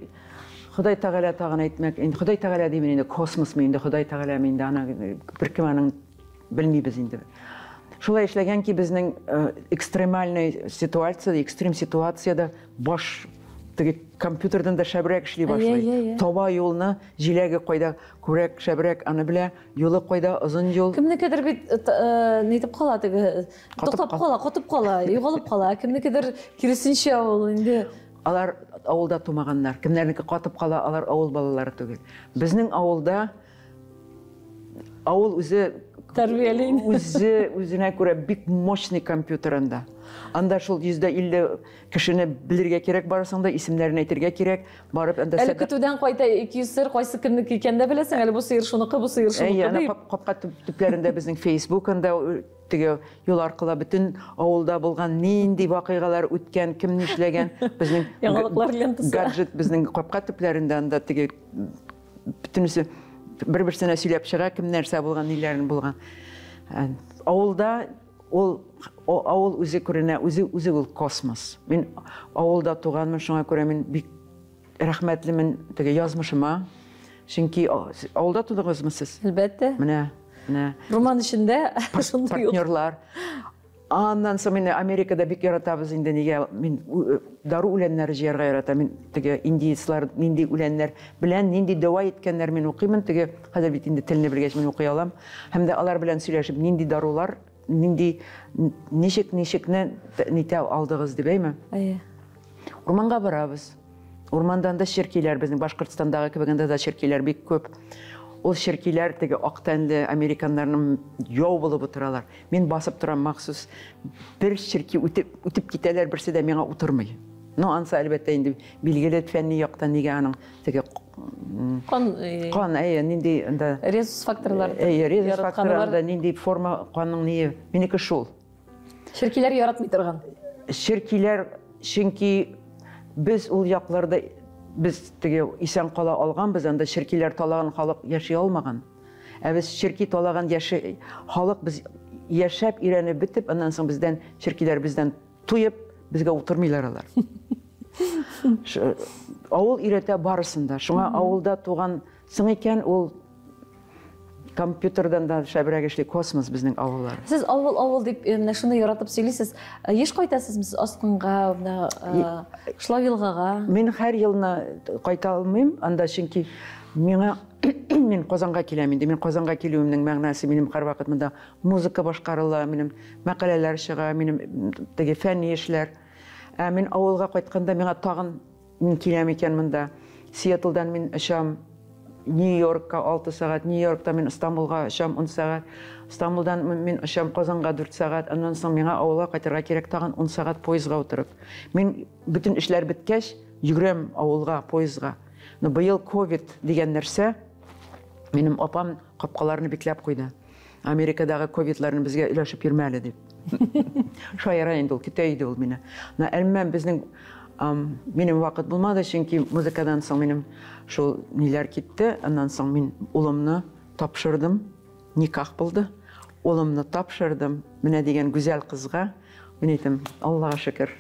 S2: Ходай Тәгалә тагын әйтмәк, инде Ходай Тәгалә димин инде, космосмы инде, Ходай Тәгаләме инде, аны беркем аның белмибез инде. Шулай эшләгән ки, безнең экстремальный ситуация, экстрем ситуациядә баш теге компьютердан да шәбрәк эшли башлый. Таба юлны, җиләге кайда күрәк, шәбрәк, аны белә, юлы кайда, озын юл.
S1: Кемнекедер бит нитеп кала теге, туктап кала, катып кала, югалып кала. Кемнекедер киресенчә ул инде.
S2: Алар авылда тумаганнар. Кемнәрнеке катып кала, алар авыл балалары түгел. Безнең авылда авыл үзе
S1: тәрбияли.
S2: Үзе үзенә күрә бик мощный компьютер анда. Анда шул 150 кешене белергә кирәк, барасың да исемнәрен әйтергә кирәк. Барып анда
S1: әле көтүдән кайта 200 сыр кайсы кемнеке икәнен дә беләсең, әле бу сыер шуныкы, бу сыер шуныкы дип.
S2: Капка төпләрендә безнең Facebook анда теге юл аркылы бөтен авылда булган нинди вакыйгалар үткән, кем нишләгән, безнең
S1: яңалыклар лентасы.
S2: Гаджет безнең капка төпләрендә анда теге бөтенесе бер-берсенә сөйләп чыга, кем нәрсә булган, ниләрен булган. Авылда ул авыл үзе күренә, үзе ул космос. Мин авылда туганмын, шуңа күрә мин бик рәхмәтлемен теге язмышыма. Чөнки авылда тудыгызмы сез?
S1: Әлбәттә.
S2: Менә
S1: Урман эчендә шундый
S2: партнерлар. Аннан соң мине Америкада бик яратабыз инде, нигә мин дару үләннәре җыярга яратам. Мин теге индиецлар нинди үләннәр белән нинди дәва иткәннәр мин укыймын, теге хәзер бит инде телне белгәч мин укый алам. Һәм дә алар белән сөйләшеп нинди дарулар, нинди ничек ничекне нитә алдыгыз дип, әйме?
S1: Әйе.
S2: Урманга барабыз. Урмандан да черкиләр, безнең Башкортстандагы кебек анда да черкиләр бик күп. Ул черкиләр теге ак тәнле американнарның яу булып утыралар. Мин басып торам махсус. Бер черки үтеп китәләр, берсе дә миңа утырмый. Ну, ансы әлбәттә инде билгеле фәнни яктан нигә аның теге кан, әйе, нинди анда
S1: резус факторлар.
S2: Әйе, резус факторлар анда нинди форма канның ние. Минеке шул.
S1: Черкиләр яратмый торган.
S2: Черкиләр, чөнки без ул якларда без теге исән кала алганбыз, анда черкиләр талаган халык яши алмаган. Ә без черки талаган яши халык без яшәп өйрәнеп бетеп, аннан соң бездән черкиләр бездән туеп, безгә утырмыйлар алар. Авыл өйрәтә барысын да. Шуңа авылда туган соң икән, ул компьютердан да шәбрәк эшли, космос безнең авыллар.
S1: Сез авыл дип менә шуны яратып сөйлисез. Еш кайтасызмы сез Аскынга, менә Шлау елгага?
S2: Мин һәр елны кайта алмыйм анда, чөнки миңа мин Казанга киләм инде. Мин Казанга килүемнең мәгънәсе минем һәрвакыт монда музыка башкарыла, минем мәкаләләр чыга, минем теге фәнни эшләр. Ә мин авылга кайтканда миңа тагын мин киләм икән монда. Сиэтлдан мин очам Нью-Йоркка 6 сәгать, Нью-Йоркта мин Стамбулга очам 10 сәгать, Стамбулдан мин очам Казанга 4 сәгать, аннан соң миңа авылга кайтырга кирәк тагын 10 сәгать поездга утырып. Мин бөтен эшләр беткәч, йөгерәм авылга, поездга. Но быел ковид дигән нәрсә, минем апам капкаларны бикләп куйды. Америкадагы ковидларны безгә өләшеп йөрмә әле дип. Шаяра инде ул, көтә иде ул мине. Әмма безнең минем вакыт булмады, чөнки музыкадан соң минем шул ниләр китте. Аннан соң мин улымны тапшырдым, никах булды. Улымны тапшырдым менә дигән гүзәл кызга. Мин әйтәм, Аллага шөкер.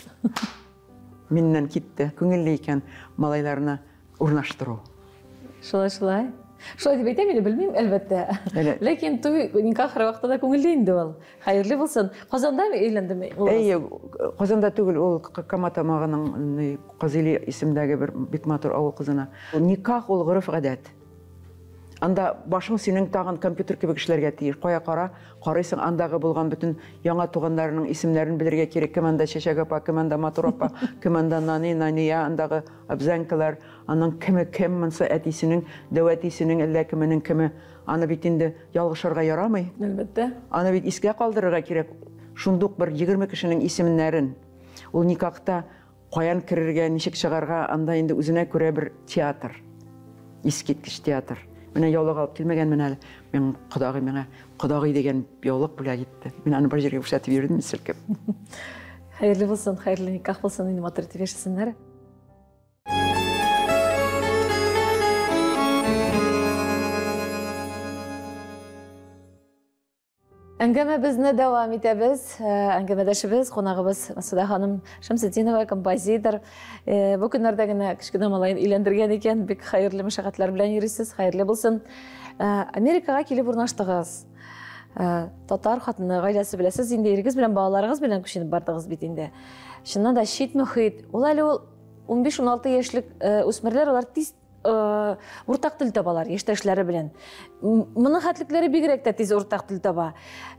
S2: Миннән китте. Күңелле икән малайларны урнаштыру.
S1: Шулай, шулай. Шулай дип әйтәм инде, белмим, әлбәттә. Ләкин туй никах һәрвакытта да күңелле инде ул. Хәерле булсын. Казанда өйләндеме улыгыз?
S2: Әйе, Казанда түгел, ул Кама Тамагының Казыйли исемдәге бер бик матур авыл кызына. Никах ул гореф-гадәт. Анда башың синең тагын компьютер кебек эшләргә тиеш. Кая кара, карыйсың, андагы булган бөтен яңа туганнарының исемнәрен белергә кирәк. Кем анда Чәчәк апа, кем анда Матур апа, кем анда Нани, Нания, андагы абзәнкалар, аның кеме кем, монсы әтисенең, дәү әтисенең, әллә кеменең кеме. Аны бит инде ялгышырга ярамый.
S1: Әлбәттә.
S2: Аны бит искә калдырырга кирәк. Шундук бер 20 кешенең исемнәрен. Ул никахта каян керергә, ничек чыгарга, анда инде үзенә күрә бер театр. Искиткеч театр. Менә яулык алып килмәгәнмен әле. Мин кодагый миңа кодагый дигән яулык бүләк итте. Мин аны бер җиргә күрсәтеп йөрдем селкеп.
S1: Хәерле булсын, хәерле никах булсын, инде матур итеп яшәсеннәр. Әңгәмәбезне дәвам итәбез. Әңгәмәдәшебез, кунагыбыз Мәсүдә ханым Шәмсетдинова, композитор. Бу көннәрдә генә кечкенә малаен өйләндергән икән. Бик хәерле мәшәкатьләр белән йөрисез, хәерле булсын. Америкага килеп урнаштыгыз. Татар хатыны гаиләсе белән сез инде ирегез белән, балаларыгыз белән күченеп бардыгыз бит инде. Чыннан да чит мөхит. Ул әле ул 15-16 яшьлек үсмерләр, алар тиз уртак тел табалар яшьтәшләре белән. Моның хәтлекләре бигрәк тә тиз уртак тел таба.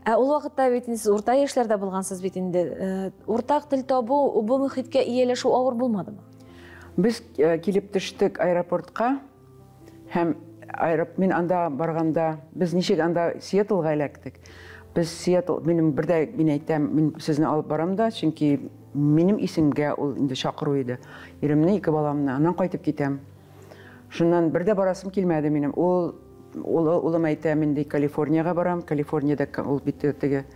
S1: Ә ул вакытта бит инде сез урта яшьләрдә булгансыз бит инде. Уртак тел табу, бу мөхиткә ияләшү авыр булмадымы?
S2: Без килеп төштек аэропортка һәм мин анда барганда без ничек анда Сиэтлга эләктек. Без Сиэтл, минем бер дә мин әйтәм, мин сезне алып барам да, чөнки минем исемгә ул инде чакыру иде. Иремне, ике баламны, аннан кайтып китәм. Шуннан бер дә барасым килмәде минем. Ул улым әйтә, мин ди Калифорниягә барам. Калифорниядә ул бит теге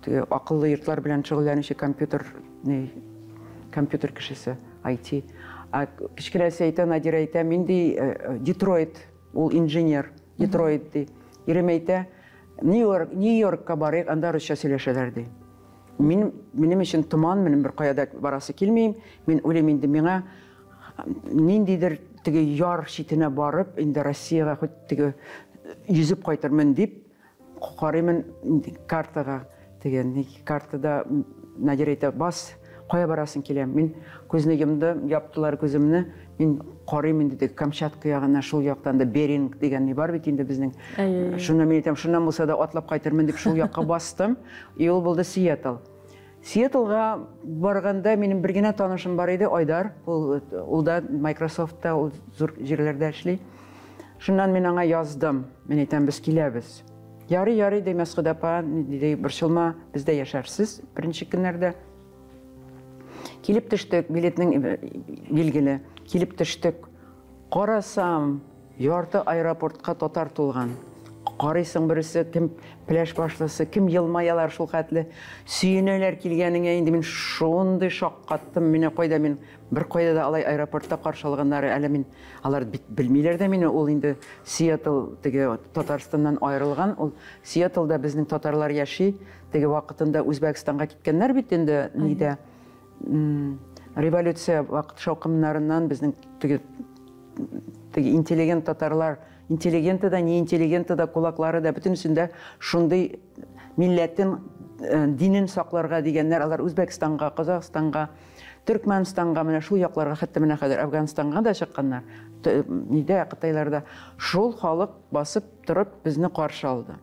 S2: акыллы йортлар белән шөгыльләнүче компьютер, ни, компьютер кешесе, IT. Ә кечкенәсе әйтә, Надира әйтә, мин ди Детройт, ул инженер, Детройт ди. Ирем әйтә, Нью-Йорк, Нью-Йоркка барыйк, анда русча сөйләшәләр ди. Мин, минем өчен томан, минем бер кая да барасы килмим. Мин уйлыйм инде миңа ниндидер теге яр читенә барып, инде Россиягә хоть теге йөзеп кайтырмын дип карыймын картага. Теге картада Надир әйтә, бас, кая барасың килә? Мин күзне йомдым, яптылар күземне. Мин карыйм инде теге Камчатка ягына, шул яктан да Беринг дигән ни бар бит инде безнең. Шуннан мин әйтәм, шуннан булса да атлап кайтырмын дип шул якка бастым. И ул булды Сиэтл. Сиэтлга барганда минем бер генә танышым бар иде, Айдар. Ул да Microsoftта, ул зур җирләрдә эшли. Шуннан мин аңа яздым. Мин әйтәм, без киләбез. Ярый, ярый, ди Мәсгудә апа, ди, борчылма, бездә яшәрсез беренче көннәрдә. Килеп төштек, билетның билгеле. Килеп төштек. Карасам, ярты аэропортка татар тулган. Карыйсың берсе, кем пеләш башлысы, кем елмаялар шул хәтле. Сөенәләр килгәнеңә инде мин шундый шаккаттым. Мине кайда мин бер кайда да алай аэропортта каршы алганнары әле мин алар бит белмиләр дә мине. Ул инде Сиэтл теге Татарстаннан аерылган. Ул Сиэтлда безнең татарлар яши. Теге вакытында Үзбәкстанга киткәннәр бит инде нидә. Революция вакыт шаукымнарыннан безнең теге интеллигент татарлар, интеллигенты да, не интеллигенты да, кулаклары да, бөтенесендә шундый милләтен, динен сакларга дигәннәр, алар Үзбәкстанга, Казахстанга, Төркмәнстанга, менә шул якларга, хәтта менә хәзер Афганистанга да чыкканнар, нидә, Кытайларда. Шул халык басып торып безне каршы алды.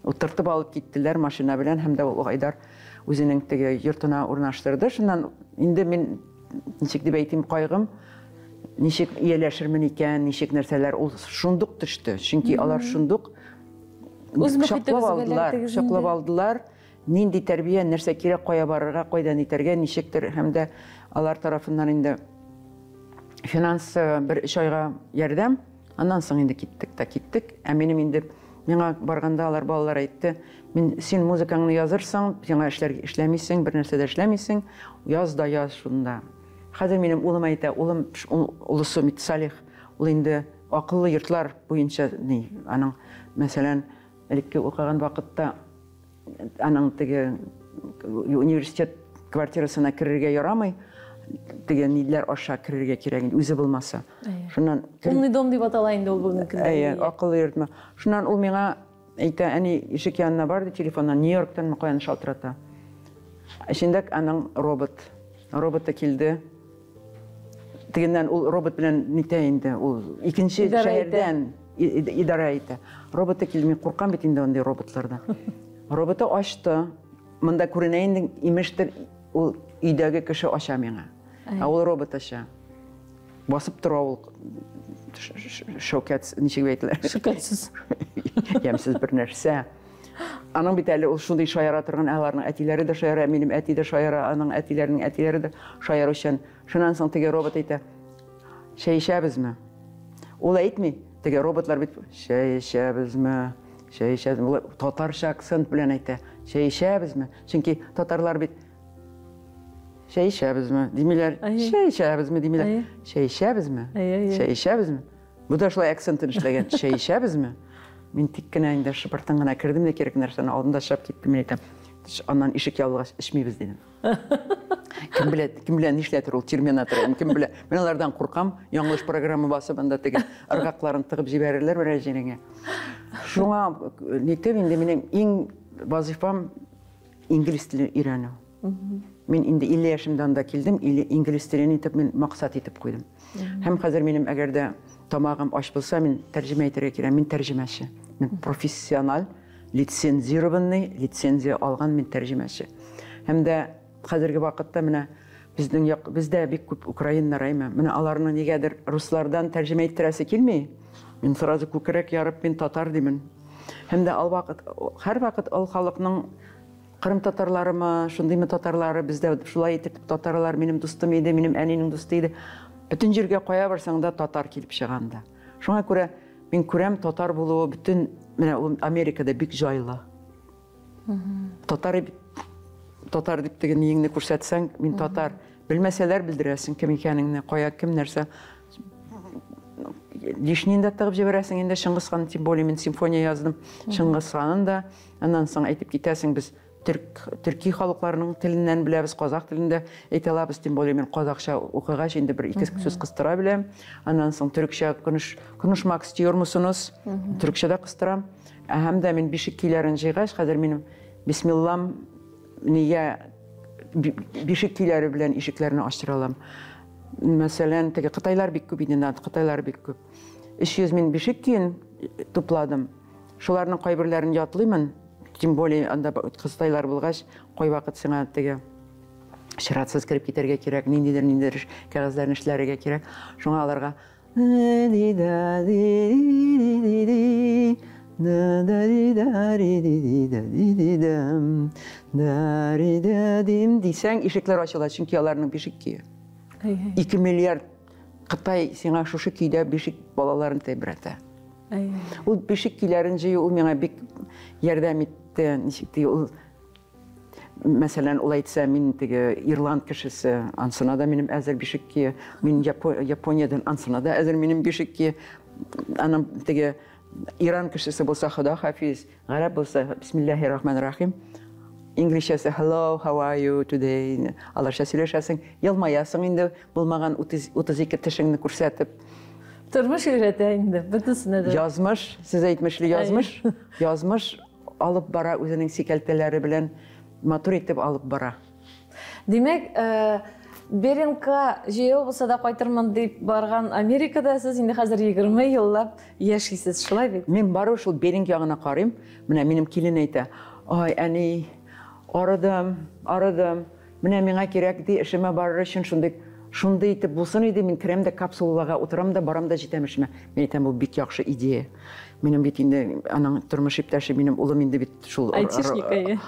S2: Утыртып алып киттеләр машина белән, һәм дә ул Айдар үзенең теге йортына урнаштырды. Шуннан инде мин, ничек дип әйтим, кайгым, ничек ияләшермен икән, ничек нәрсәләр, ул шундук төште. Чөнки алар шундук кочаклап алдылар, кочаклап алдылар. Нинди тәрбия, нәрсә кирәк, кая барырга, кайдан итәргә, ничектер, һәм дә алар тарафыннан инде финанс бер өч айга ярдәм. Аннан соң инде киттек тә киттек. Ә минем инде миңа барганда алар балалар әйтте, мин син музыкаңны язырсың, сиңа эшләр эшләмисең, бер нәрсә дә эшләмисең, яз да яз шунда. Хәзер минем улым әйтә, улым улысы Митсалих, ул инде акыллы йортлар буенча ни, аның мәсәлән, элекке укыган вакытта аның теге университет квартирасына керергә ярамый, теге ниләр аша керергә кирәк инде, үзе булмаса. Шуннан
S1: умный дом дип атала инде ул бүгенге көндә.
S2: Әйе, акыллы йортмы. Шуннан ул миңа әйтә, әни ишек янына бар ди, телефоннан Нью-Йорктан каян шалтырата. Эчендә аның робот. Роботы килде. Тегеннән ул робот белән нитә инде, ул икенче шәһәрдән идарә итә. Роботы килде, мин куркам бит инде андый роботлардан. Роботы ачты. Монда күренә инде, имештер, ул өйдәге кеше ача миңа. Ә ул робот ача. Басып тора ул шәүкәт, ничек әйтелә?
S1: Шәүкәтсез.
S2: Ямьсез бер нәрсә. Аның бит әле ул шундый шаяра торган, аларның әтиләре дә шаяра, минем әти дә шаяра, аның әтиләренең әтиләре дә шаяручан. Шуннан соң теге робот әйтә, чәй эчәбезме? Ул әйтми. Теге роботлар бит чәй эчәбезме, чәй эчәбезме, татарча акцент белән әйтә. Чәй эчәбезме? Чөнки татарлар бит чәй эчәбезме димиләр, чәй эчәбезме димиләр. Чәй эчәбезме? Чәй эчәбезме? Бу да шулай акцентын эшләгән. Чәй эчәбезме? Мин тик кенә инде шыпыртын гына кердем дә кирәк нәрсәне алдым да чыгып киттем, мин әйтәм. Аннан ишек ябылгач, эчмибез дидем. Кем белә, кем белә нишләтер ул терминатор, кем белә. Мин алардан куркам, яңлыш программа басып анда теге ыргакларын тыгып җибәрерләр берәр җиреңә. Шуңа нитеп инде минем иң вазифам инглиз теле өйрәнү. Мин инде 50 яшемдә анда килдем, инглиз телен итеп мин максат итеп куйдым. Һәм хәзер минем әгәр дә тамагым ач булса, мин тәрҗемә итәргә кирәк. Мин тәрҗемәче. Мин профессиональ, лицензированный, лицензия алган мин тәрҗемәче. Һәм дә хәзерге вакытта менә безнең як, бездә бик күп украиннар, әйме. Менә аларның нигәдер руслардан тәрҗемә иттерәсе килми. Мин сразу күкрәк ярып, мин татар димен. Һәм дә ал вакыт, һәр вакыт ал халыкның Кырым татарларымы, шундыймы татарлары, бездә шулай итеп татарлар минем дустым иде, минем әнинең дусты иде. Бөтен җиргә кая барсаң да татар килеп чыга анда. Шуңа күрә мин күрәм татар булуы бөтен менә ул Америкада бик җайлы. Татар татар дип теге ниеңне күрсәтсәң, мин татар. Белмәсәләр белдерәсең кем икәнеңне, кая кем нәрсә. Лишнин да тыгып җибәрәсең инде Чыңгыз хан, тем более мин симфония яздым. Чыңгыз ханын да. Аннан соң әйтеп китәсең, без төрк, төрки халыкларының теленнән беләбез, казах телендә әйтә алабыз, тем более мин казахча укыгач, инде бер ике сүз кыстыра беләм. Аннан соң төркчә коныш, конушмак istiyor musunuz? Төркчә дә кыстырам. Һәм дә мин бишек көйләрен җыйгач, хәзер минем бисмиллам нигә бишек көйләре белән ишекләрне ачтыра алам. Мәсәлән, теге кытайлар бик күп иде, кытайлар бик күп. 300 мин бишек көен тупладым. Шуларның кайберләрен ятлыймын, тем более анда кызтайлар булгач, кайвакыт сиңа теге чиратсыз кереп китәргә кирәк, ниндидер ниндидер кәгазьләрне эшләргә кирәк. Шуңа аларга дисәң, ишекләр ачыла, чөнки аларның бишек көе. 2 миллиард Кытай сиңа шушы көйдә бишек балаларын тәбрәтә. Ул бишек көйләрен җыю ул миңа бик ярдәм итте. Ничек ди, ул мәсәлән, ул әйтсә, мин теге ирланд кешесе, ансына да минем әзер бишек көе, мин Япониядән, ансына да әзер минем бишек көе. Аның теге Иран кешесе булса, Хода хафиз, гарәп булса, бисмиллахи рахман рахим. Инглизчәсе hello, how are you today? Аларча сөйләшәсең, елмаясың инде булмаган 32 тешеңне күрсәтеп.
S1: Тормыш өйрәтә инде, бөтенесенә дә.
S2: Язмыш, сез әйтмешли язмыш, язмыш алып бара үзенең сикәлтәләре белән матур итеп алып бара.
S1: Димәк, Берингка җәяү булса да кайтырмын дип барган Америкада сез инде хәзер 20 еллап яшисез, шулай бит?
S2: Мин бару шул Беринг ягына карыйм. Менә минем килен әйтә: "Ай, әни, арыдым, арыдым. Менә миңа кирәк ди, эшемә барыр өчен шундый шундый итеп булсын иде, мин керәм дә капсулага утырам да барам да җитәм эшемә." Мин әйтәм, бу бик яхшы идея. Минем бит инде аның тормыш иптәше, минем улым инде бит шул
S1: айтишник, әйе.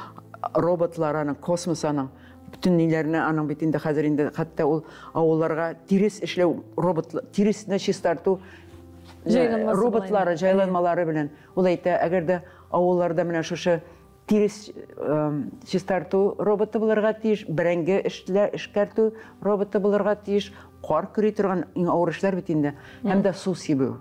S2: Роботлар аның, космос аның бөтен ниләренә аның бит инде хәзер инде хәтта ул авылларга тирес эшләү робот тиресне чистарту роботлары, җайланмалары белән. Ул әйтә, әгәр дә авылларда менә шушы тирес чистарту роботы булырга тиеш, бәрәңге эшкәртү роботы булырга тиеш, кар көри торган иң авыр эшләр бит инде, һәм дә су сибү.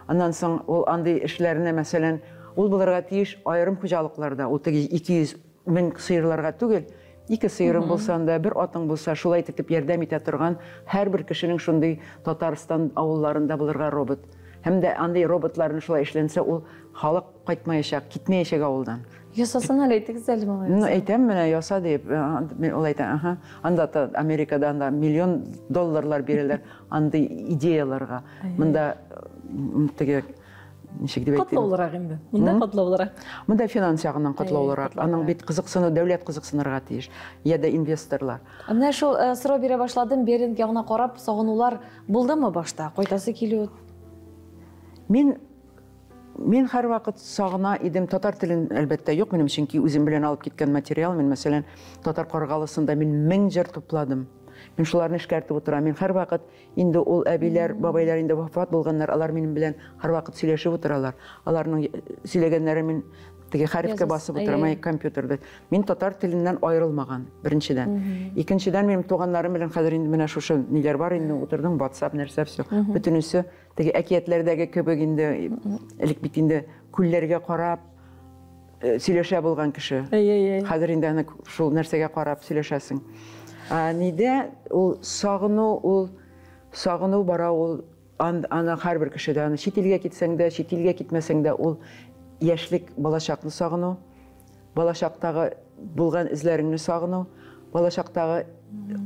S2: Аннан соң ул андый эшләрне, мәсәлән, ул булырга тиеш аерым хуҗалыкларда, ул теге 200 мең сыерларга түгел, ике сыерың булса анда, бер атың булса, шулай итеп ярдәм итә торган һәрбер кешенең шундый Татарстан авылларында булырга робот. Һәм дә андый роботларны шулай эшләнсә, ул халык кайтмаячак, китмәячәк авылдан.
S1: Ясасын әле, әйтегез әле малай.
S2: Ну, әйтәм менә, яса дип. Мин ул әйтә, аһа. Анда та Америкада анда миллион долларлар бирәләр андый идеяларга. Монда теге ничек дип әйтим?
S1: Катлаулырак инде. Монда катлаулырак.
S2: Монда финанс ягыннан катлаулырак. Аның бит кызыксыну, дәүләт кызыксынырга тиеш, я да инвесторлар.
S1: Менә шул сорау бирә башладым, Беринг ягына карап сагынулар булдымы башта? Кайтасы килү?
S2: Мин һәрвакыт сагына идем. Татар телен, әлбәттә, юк минем, чөнки үзем белән алып киткән материал. Мин, мәсәлән, татар Каргалысында мин 1000 җыр тупладым. Мин шуларны эшкәртеп утырам. Мин һәрвакыт инде ул әбиләр, бабайлар инде вафат булганнар, алар минем белән һәрвакыт сөйләшеп утыралар. Аларның сөйләгәннәрен мин теге хәрефкә басып утырам, компьютерда. Мин татар теленнән аерылмаган, беренчедән. Икенчедән, минем туганнарым белән хәзер инде менә шушы ниләр бар инде, утырдың, WhatsApp нәрсә, все. Бөтенесе теге әкиятләрдәге кебек инде, элек бит инде күлләргә карап сөйләшә булган кеше. Хәзер инде аны шул нәрсәгә карап сөйләшәсең. Нидә ул сагыну, ул сагыну бара ул аны һәрбер кешедә, аны чит илгә китсәң дә, чит илгә китмәсәң дә, ул яшьлек, балачакны сагыну, балачактагы булган эзләреңне сагыну, балачактагы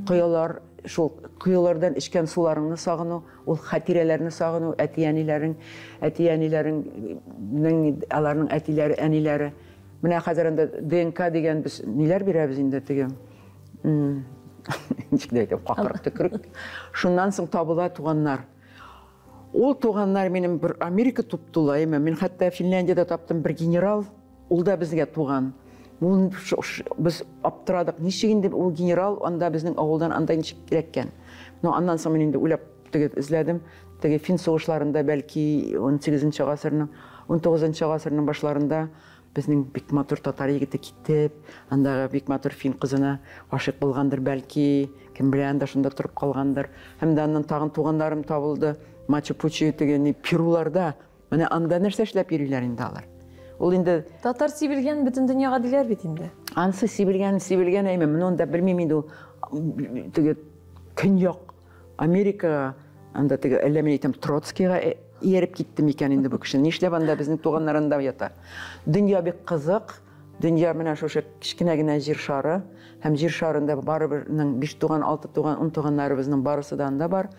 S2: коелар, шул коелардан эчкән суларыңны сагыну, ул хатирәләрне сагыну, әти-әниләрең, әти-әниләреңнең, аларның әтиләре, әниләре. Менә хәзер инде ДНК дигән без ниләр бирәбез инде теге. Ничек дә әйтәм, какырык төкерек. Шуннан соң табыла туганнар. Ул туганнар минем бер Америка туп-тулы, әйме. Мин хәтта Финляндиядә таптым бер генерал, ул да безгә туган. Ул без аптырадык, ничек инде ул генерал анда безнең авылдан анда ничек эләккән. Но аннан соң мин инде уйлап теге эзләдем. Теге фин сугышларында бәлки 18 гасырның, 19 гасырның башларында безнең бик матур татар егете китеп, андагы бик матур фин кызына гашыйк булгандыр бәлки, кем белә, анда шунда торып калгандыр. Һәм дә аннан тагын туганнарым табылды. Мачу-Пучу теге ни Перуларда. Менә анда нәрсә эшләп йөриләр инде алар. Ул инде
S1: татар сибелгән бөтен дөньяга диләр бит инде.
S2: Ансы сибелгән, сибелгән әйме, менә анда белмим инде ул теге Көньяк Америкага, анда теге әллә мин әйтәм Троцкийга ияреп китте микән инде бу кеше? Нишләп анда безнең туганнар анда ята? Дөнья бик кызык. Дөнья менә шушы кечкенә генә җир шары, һәм җир шарында барыбернең 5 туган, 6 туган, 10 туганнарыбызның барысы да анда бар.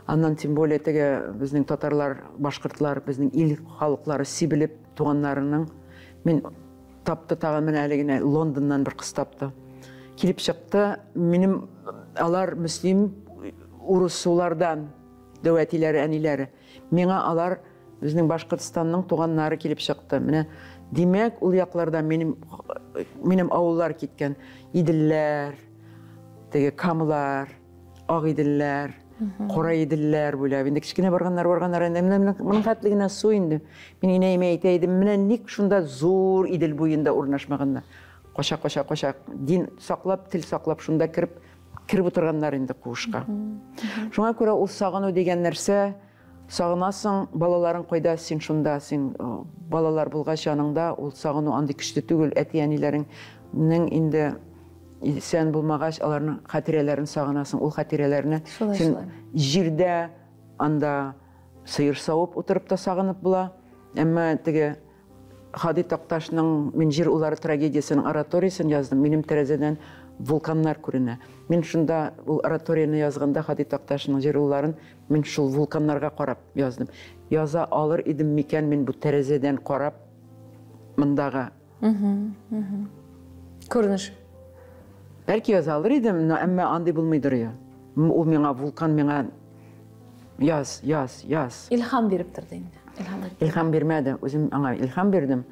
S2: Аннан тем более теге безнең татарлар, башкортлар, безнең ил халыклары сибелеп туганнарының. Мин тапты тагын менә әле генә Лондоннан бер кыз тапты. Килеп чыкты, минем алар мөслим урысулардан, дәү әтиләре, әниләре. Миңа алар безнең Башкортстанның туганнары килеп чыкты. Менә димәк, ул якларда минем минем авыллар киткән. Иделләр, теге Камлар, Агиделләр, Кара Иделләр буйлап. Инде кечкенә барганнар, барганнар инде менә моның хәтле генә су инде. Мин инәемә әйтә идем, менә ник шунда зур Идел буенда урнашмаганнар. Кача, кача, кача, дин саклап, тел саклап шунда кереп кереп утырганнар инде куышка. Шуңа күрә ул сагыну дигән нәрсә, сагынасың, балаларың кайда, син шунда, син балалар булгач яныңда, ул сагыну андый көчле түгел, әти-әниләреңнең инде исән булмагач, аларның хатирәләрен сагынасың, ул хатирәләрне син җирдә анда сыер савып утырып та сагынып була, әмма теге Һади Такташның Мин җир уллары трагедиясенең ораториясен яздым, минем тәрәзәдән вулканнар күренә. Мин шунда ул ораторияне язганда Һади Такташның җир улларын мин шул вулканнарга карап яздым. Яза алыр идем микән мин бу тәрәзәдән карап мондагы
S1: күренеш?
S2: Бәлки яза алыр идем, но әмма андый булмыйдыр я. Ул миңа вулкан миңа яз, яз, яз.
S1: Илһам биреп торды инде.
S2: Илһам бирмәде, үзем аңа илһам бирдем.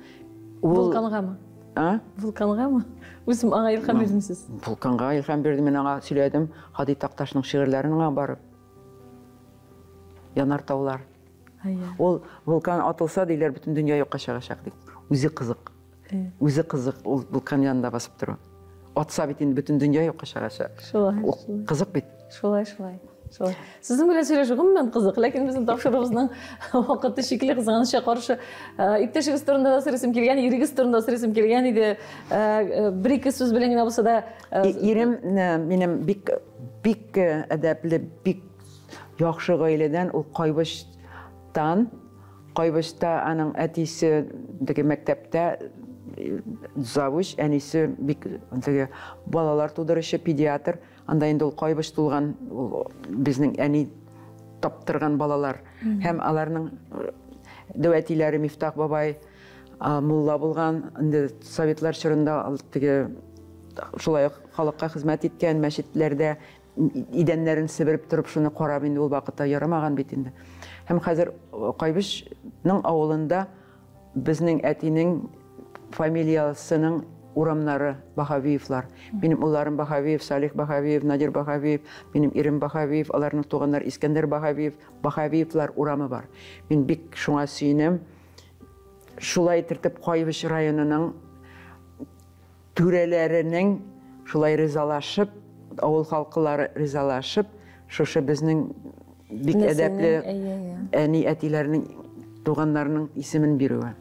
S1: Ул вулкангамы?
S2: А?
S1: Вулкангамы? Үзем аңа илһам бирдем сез.
S2: Вулканга илһам бирдем, мин аңа сөйләдем. Һади Такташның шигырьләрен аңа барып. Янар таулар. Ул вулкан атылса диләр, бөтен дөнья юкка чыгачак дип. Үзе кызык. Үзе кызык ул вулкан янында басып тору. Атса бит инде бөтен дөнья юкка чыгачак.
S1: Шулай.
S2: Кызык бит.
S1: Шулай, шулай. Шулай. Сезнең белән сөйләшү гомумән кызык, ләкин безнең тапшыруыбызның вакыты чикле, кызганычка каршы. Иптәшегез турында да сорыйсым килгән, ирегез турында сорыйсым килгән иде. Бер-ике сүз белән генә булса да.
S2: Ирем минем бик бик әдәпле, бик яхшы гаиләдән, ул Кайбычтан. Кайбычта аның әтисе теге мәктәптә завуч, әнисе бик теге балалар тудыручы педиатр. Анда инде ул Кайбыч тулган, ул безнең әни таптырган балалар. Һәм аларның дәү әтиләре Мифтах бабай мулла булган. Инде советлар чорында теге шулай ук халыкка хезмәт иткән, мәчетләрдә идәннәрен себереп торып шуны карап инде ул вакытта ярамаган бит инде. Һәм хәзер Кайбычның авылында безнең әтинең фамилиясының урамнары Баһавиевлар. Минем улларым Баһавиев, Салих Баһавиев, Надир Баһавиев, минем ирем Баһавиев, аларның туганнары Искәндәр Баһавиев, Баһавиевлар урамы бар. Мин бик шуңа сөенәм. Шулай итеп Кайбыч районының түрәләренең шулай ризалашып, авыл халкылары ризалашып, шушы безнең бик әдәпле әни әтиләрнең туганнарының исемен бирүе.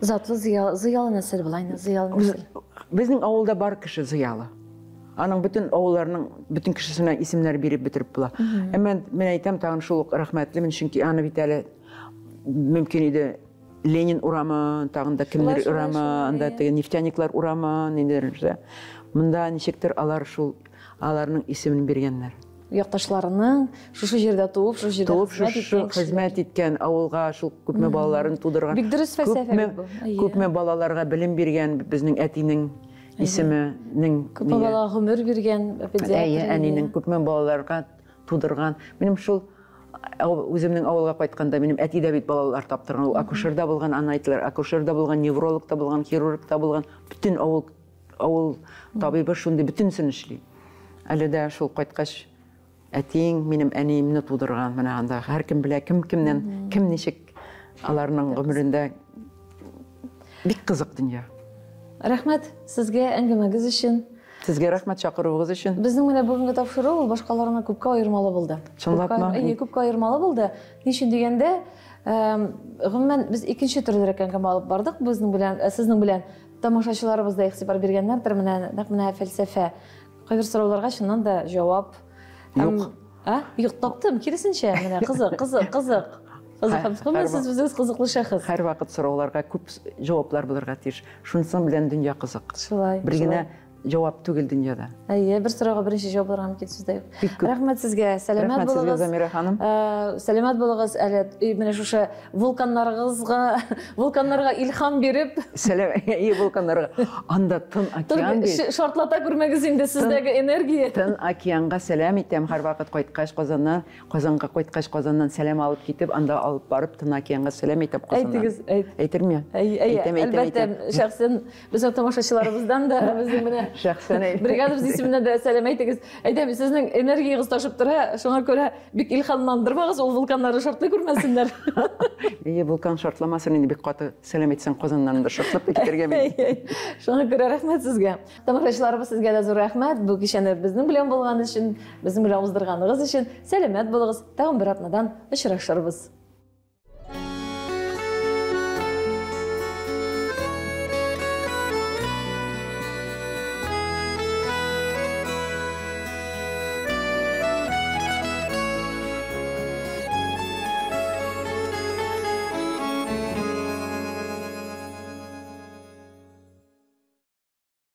S1: Затлы зыялы нәсел була инде, зыялы нәсел.
S2: Безнең авылда бар кеше зыялы. Аның бөтен авылларның бөтен кешесенә исемнәр биреп бетереп була. Әмма мин әйтәм, тагын шул ук рәхмәтлемен, чөнки аны бит әле мөмкин иде Ленин урамы, тагын да кемнәр урамы, анда теге нефтяниклар урамы, ниндидер нәрсә. Монда ничектер алар шул аларның исемен биргәннәр.
S1: Якташларының шушы җирдә туып, шушы җирдә
S2: хезмәт иткән, хезмәт иткән авылга шул күпме балаларын тудырган.
S1: Бик дөрес фәлсәфә бит бу.
S2: Күпме балаларга белем биргән безнең әтинең исеменең.
S1: Күпме балага гомер биргән
S2: педиатр. Әйе, әнинең күпме балаларга тудырган. Минем шул үземнең авылга кайтканда минем әти дә бит балалар таптырган. Ул акушер да булган, аны әйттеләр, акушер да булган, невролог та булган, хирург та булган. Бөтен авыл табибы шундый бөтенсен эшли. Әле дә шул кайткач әтиең минем әниемне тудырган. Менә анда һәркем белә, кем кемнән, кем ничек аларның гомерендә. Бик кызык дөнья.
S1: Рәхмәт сезгә әңгәмәгез өчен.
S2: Сезгә рәхмәт чакыруыгыз өчен.
S1: Безнең менә бүгенге тапшыру ул башкаларына күпкә аермалы булды.
S2: Чынлапмы?
S1: Әйе, күпкә аермалы булды. Ни өчен дигәндә, гомумән без икенче төрлерәк әңгәмә алып бардык безнең белән, сезнең белән тамашачыларыбыз да игътибар биргәннәрдер менә нәкъ менә фәлсәфә. Кайбер сорауларга чыннан да җавап
S2: юк.
S1: А? Юк, таптым, киресенчә, менә кызык, кызык, кызык. Кызык һәм гомумән сез үзегез кызыклы шәхес.
S2: Һәрвакыт сорауларга күп җаваплар булырга тиеш. Шунысы белән дөнья кызык.
S1: Шулай.
S2: Бер генә җавап түгел дөньяда.
S1: Әйе, бер сорауга беренче җавап булырга мөмкин сүз дә юк. Рәхмәт сезгә, сәламәт булыгыз.
S2: Рәхмәт сезгә, Замира ханым.
S1: Сәламәт булыгыз. Әле менә шушы вулканнарыгызга, вулканнарга илһам биреп.
S2: Сәлам, әйе, вулканнарга. Анда Тын океан бит.
S1: Шартлата күрмәгез инде сездәге энергия.
S2: Тын океанга сәлам итәм һәрвакыт кайткач Казаннан, Казанга кайткач Казаннан сәлам алып китеп, анда алып барып Тын океанга сәлам итәм Казаннан.
S1: Әйтегез, әйт.
S2: Әйтерме?
S1: Әй, әлбәттә, шәхсән безнең тамашачыларыбыздан да, безнең менә
S2: шәхсән
S1: бригадабыз исеменнән дә сәлам әйтегез. Әйтәм, сезнең энергиягез ташып тора, шуңа күрә бик илһамландырмагыз, ул вулканнары шартлый күрмәсеннәр.
S2: Әйе, вулкан шартламасын инде, бик каты сәлам әйтсәң, Казаннан да шартлап та китәргә мөмкин.
S1: Шуңа күрә рәхмәт сезгә. Тамашачыларыбыз, сезгә дә зур рәхмәт. Бу кичәне безнең белән булган өчен, безнең белән уздырганыгыз өчен. Сәламәт булыгыз. Тагын бер атнадан очрашырбыз.